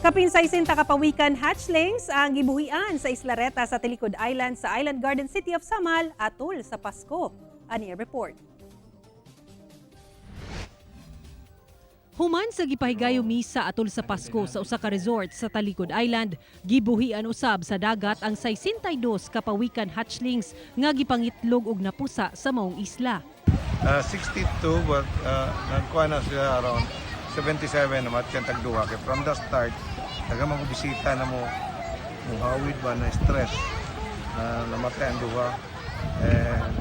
Kapin 60 ka pawikan hatchlings ang gibuhian sa Islareta sa Talicud Island sa Island Garden City of Samal atol sa Pasko. Ani report. Human sa gipahigayo misa atol sa Pasko sa usa ka resort sa Talicud Island, gibuhian usab sa dagat ang 62 ka pawikan hatchlings nga gipangitlog og napusa sa maong isla. 62, but nagkuha na sila around 77 na matyan tagduha. Kay from the start, taga mga bisita na mo, muhawid ba na stress na namatay ang duha. And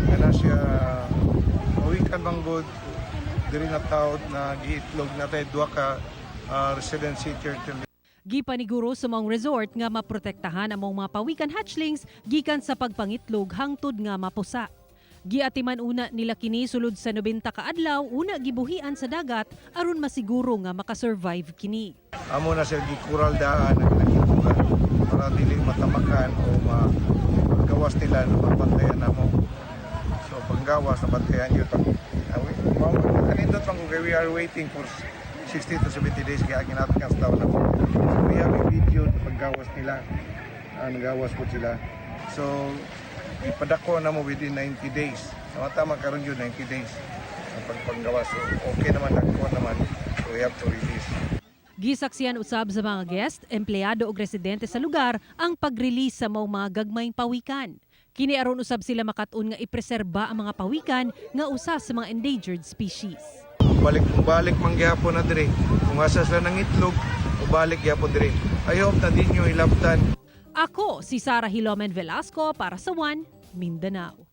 kana siya, pawikan bang good, diri na tao na giitlog na tayo duha ka residency turtle. Gipaniguro sa maong resort nga maprotektahan ang maong mga pawikan hatchlings gikan sa pagpangitlog hangtod nga mapusa. Giatiman una nila kini sulod sa 90 ka adlaw una gibuhian sa dagat aron masiguro nga makasurvive kini. Amo na sila gikural daan na ginagitukan para dili matamakan o magawas nila na mabantayan namo. So panggawas na bantayan yun. Pag, kanindot man kung we are waiting for 60 to 70 days kaya ginatkas daw na mo. So we have a video na paggawas nila. Nagawas po sila. So ipadako na mo within 90 days. So tama karon yun 90 days ang pagpanggawas. So okay naman, dako naman. So we have to release. Gisaksiyan usab sa mga guest, empleyado ug residente sa lugar ang pag-release sa maong mga gagmayng pawikan. Kini aron usab sila makat-on nga ipreserba ang mga pawikan nga usa sa mga endangered species. Balik balik man gyapon na dire. Kung asa sila nang itlog, balik gyapon dire. I hope na di nyo hilabtan. Ako si Sara Hilomen Velasco para sa One Mindanao.